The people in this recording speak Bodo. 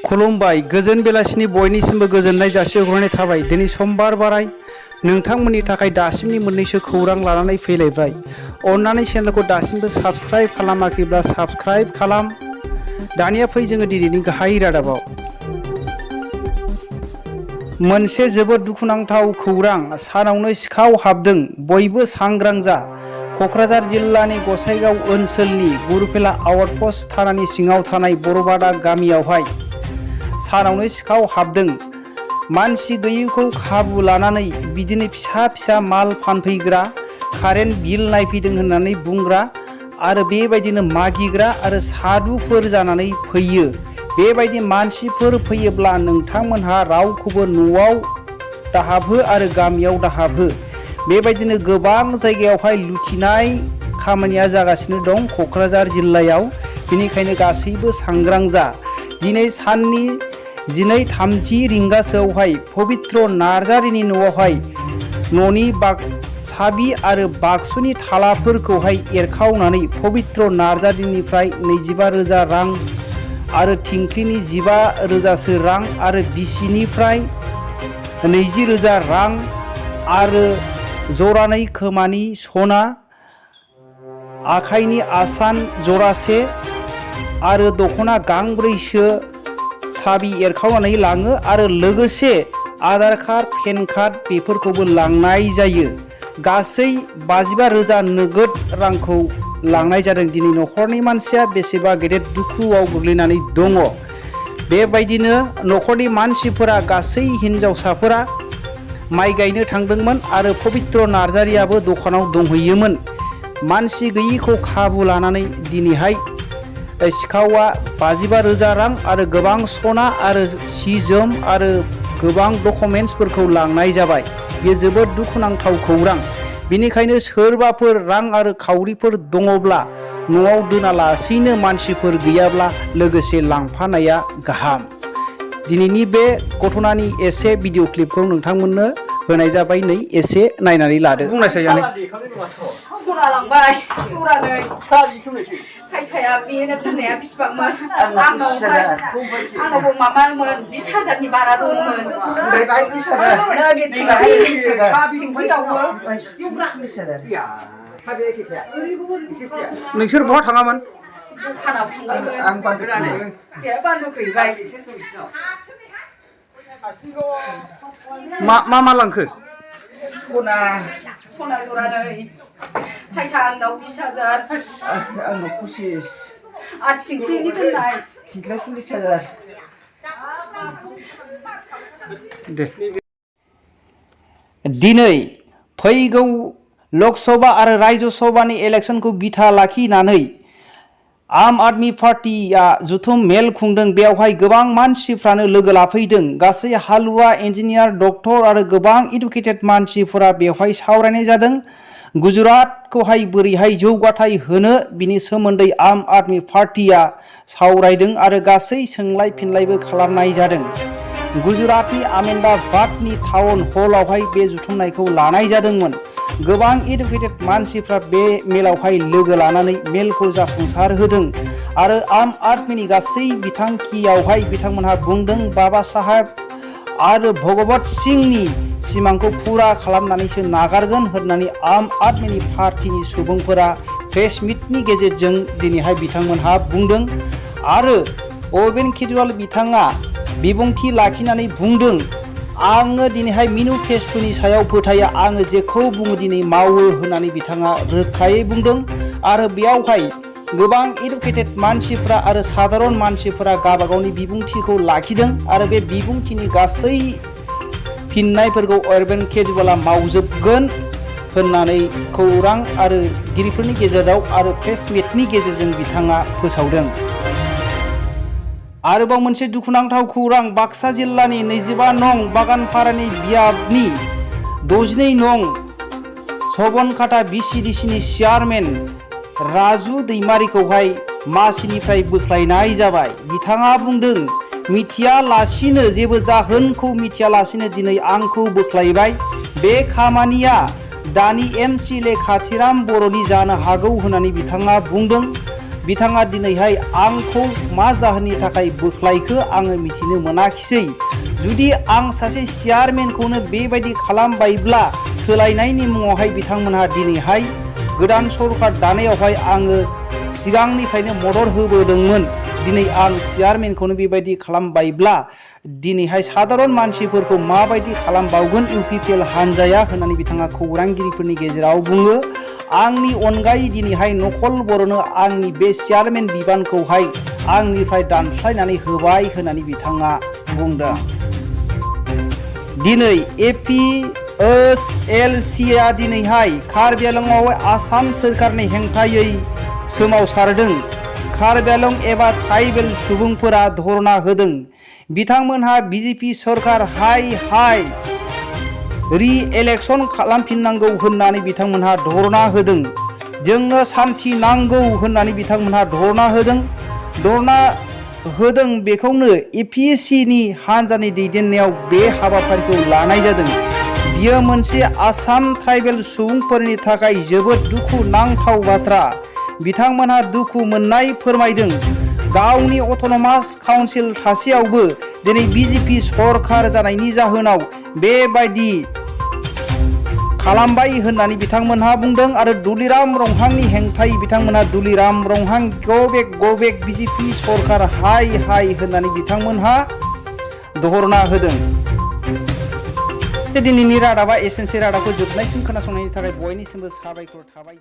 खुलुमबाय गोजोन बेलासिनि बयनिसिमबो गोजोननाय जासिहरनाय थाबाय। दिनै समबार बाराय नोंथांमोननि थाखाय दासिमनि मोननैसो खौरां लानानै फैलायबाय। अन्नानै चेनेलखौ दासिमबो साबस्क्राइब खालामाखैब्ला साबस्क्राइब खालाम। दानिया फै जोङो दिनैनि गाहाय रादाबाव। मोनसे जोबोद दुखुनांथाव खौरां, सानावनो सिखाव हाबदों, बयबो सांग्रां जा। क'क्राझार जिल्लानि गसाइगाव ओनसोलनि गुरुपेला आउटपस्ट थानानि सिङाव थानाय बरबादा गामियावहाय सानावनो सिखाव हाबदों। मानसि गैयैखौ खाबु लानानै बिदिनो फिसा फिसा माल फानफैग्रा, कारेन्ट बिल नायफैदों होननानै बुंग्रा आरो बेबायदिनो मागिग्रा आरो साधुफोर जानानै फैयो। बेबायदि मानसिफोर फैयोब्ला नोंथांमोनहा रावखौबो न'आव दाहाबहो आरो गामियाव दाहाबहो। बेबायदिनो गोबां जायगायावहाय लुथिनाय खामानिया जागासिनो दं क'क्राझार जिल्लायाव। बेनिखायनो गासैबो सांग्रां जा। दिनै साननि 12:30 रिंगासोआवहाय पबित्र नार्जारिनि न'आवहाय न'नि साबि आरो बाक्सुनि थालाफोरखौहाय एरखावनानै पबित्र नार्जारिनिफ्राय 25,000 रां आरो थिंख्लिनि 15,000सो रां आरो बिसिनिफ्राय 20,000 रां आरो जरानै खोमानि सना, आखाइनि आसान जरासे आरो दख'ना गांब्रैसो साबि एरखावनानै लाङो आरो लोगोसे आधार कार्ड, पेन कार्ड बेफोरखौबो लांनाय जायो। गासै 55,000 नोगोद रांखौ लांनाय जादों। दिनै न'खरनि मानसिया बेसेबा गेदेर दुखुआव गोग्लैनानै दङ। बेबायदिनो न'खरनि मानसिफोरा गासै हिनजावसाफोरा माइ गायनो थांदोंमोन आरो पबित्र नार्जारियाबो दखानाव दंहैयोमोन। मानसि गैयिखौ खाबु लानानै दिनैहाय सिखावा 55,000 रां आरो गोबां सना आरो सि जोम आरो गोबां डकुमेन्टसफोरखौ लांनाय जाबाय। बेयो जोबोद दुखुनांथाव खौरां। बेनिखायनो सोरबाफोर रां आरो खावरिफोर दङब्ला न'आव दोनालासैनो मानसिफोर गैयाब्ला लोगोसे लांफानाया गाहाम। दिनैनि बे घटनानि एसे भिडिअ क्लिपखौ नोंथांमोननो होनाय जाबाय। नै एसे नायनानै लादो। बुंनायसाय जानो सना लांबाय जरानै फैसाया बेनो फाननाया बेसेबांमोन आंनावबो माबामोन 20,000नि बारा दंमोन। नै थिंख्लियावबो नोंसोर बहा थाङामोन? दखानाव थांबायमोन। बे बान्दोखैबाय। मा लांखो? सना जरानै फैसा आंनाव 20,000 आंनाव 25 आरो थिंख्लिनि दोननाय थिंख्लियाव 40,000। दिनै फैगौ लकसभा आरो राज्य सभानि इलेक्सनखौ बिथा लाखिनानै आम आदमी पार्टीआ जुथुम मेल खुंदों। बेवहाय गोबां मानसिफ्रानो लोगो लाफैदों। गासै हालुवा, इन्जिनियार, डक्टर आरो गोबां इडुकेटेड मानसिफोरा बेवहाय सावरायनाय जादों। गुजरातखौहाय बोरैहाय जौगाथाय होनो बिनि सोमोन्दै आम आदमी पार्टीआ सावरायदों आरो गासै सोंलाय फिनलायबो खालामनाय जादों। गुजरातनि आहमेदाबादनि टाउन हलावहाय बे जुथुमनायखौ लानाय जादोंमोन। गोबां इडुकेटेड मानसिफ्रा बे मेलावहाय लोगो लानानै मेलखौ जाफुंसार होदों आरो आम आदमीनि गासै बिथांखियावहाय बिथांमोनहा बुंदों बाबा साहेब आरो भगवत सिंहनि सिमांखौ फुरा खालामनानैसो नागारगोन होननानै आम आदमीनि पार्टीनि सुबुंफोरा प्रेस मिटनि गेजेरजों दिनैहाय बिथांमोनहा बुंदों आरो अरविंद केजरीवाल बिथाङा बिबुंथि लाखिनानै बुंदों आङो दिनैहाय मेनिफेस्ट'नि सायाव फोथाया, आङो जेखौ बुङो दिनै मावो होननानै बिथाङा रोखायै बुंदों आरो बेयावहाय गोबां इडुकेटेड मानसिफ्रा आरो साधारन मानसिफोरा गावबा गावनि बिबुंथिखौ लाखिदों आरो बे बिबुंथिनि गासै फिननायफोरखौ अरविंद केजरीवाला मावजोबगोन होननानै खौरां आरो गिरिफोरनि गेजेराव आरो प्रेस मिटनि गेजेरजों बिथाङा फोसावदों। आरोबाव मोनसे दुखुनांथाव खौरां, बाक्सा जिल्लानि 25 नं बागानपारानि बियाबनि 62 नं सबनकाटा बिसिडिसिनि चेयारमेन राजु दैमारिखौहाय मासिनिफ्राय बोख्लायनाय जाबाय। बिथाङा बुंदों मिथियालासिनो, जेबो जाहोनखौ मिथियालासिनो दिनै आंखौ बोख्लायबाय। बे खामानिया दानि एमसिएलए खाथिराम बर'नि जानो हागौ होननानै बिथाङा बुंदों। बिथाङा दिनैहाय आंखौ मा जाहोननि थाखाय बोख्लायखो आङो मिथिनो मोनाखिसै। जुदि आं सासे चेयारमेनखौनो बेबायदि खालामबायब्ला सोलायनायनि मुङावहाय बिथांमोनहा दिनैहाय गोदान सरकार दानायावहाय आङो सिगांनिफ्रायनो मदद होबोदोंमोन। दिनै आं चेयारमेनखौनो बेबायदि खालामबायब्ला दिनैहाय साधारन मानसिफोरखौ माबायदि खालामबावगोन इउपिपिएल हानजाया होननानै बिथाङा खौरांगिरिफोरनि गेजेराव बुङो। आंनि अनगायै दिनैहाय नखल बर'नो आंनि बे चेयारमेन बिबानखौहाय आंनिफ्राय दानस्लायनानै होबाय होननानै बिथाङा बुंदों। दिनै एपिएसएलसीआ दिनैहाय कार्बि आंलंआव आसाम सोरखारनि हेंथायै सोमावसारदों। कार्बि आंलं एबा ट्राइबेल सुबुंफोरा धरना होदों। बिथांमोनहा बिजेपि सरकार हाय रि-इलेक्सन खालामफिननांगौ होननानै बिथांमोनहा धरना होदों। जोंनो सान्थि नांगौ होननानै बिथांमोनहा धरना होदों। बेखौनो एपिएससिनि हानजानि दैदेननायाव बे हाबाफारिखौ लानाय जादों। बियो मोनसे आसाम ट्राइबेल सुबुंफोरनि थाखाय जोबोद दुखु नांथाव बाथ्रा। बिथांमोनहा दुखु मोननाय फोरमायदों। गावनि अट'नमास काउन्सिल थासेयावबो दिनै बिजेपि सरकार जानायनि जाहोनाव बेबायदि खालामबाय होननानै बिथांमोनहा बुंदों। आरो दुलिराम रंहांनि हेंथायै बिथांमोनहा दुलिराम रंहां गो बेक बिजेपि सरकार हाय होननानै बिथांमोनहा धरना होदों। दिनैनि रादाबा एसेनोसै। रादाबखौ जोबनायसिम खोनासंनायनि थाखाय बयनिसिमबो साबायखर थाबाय।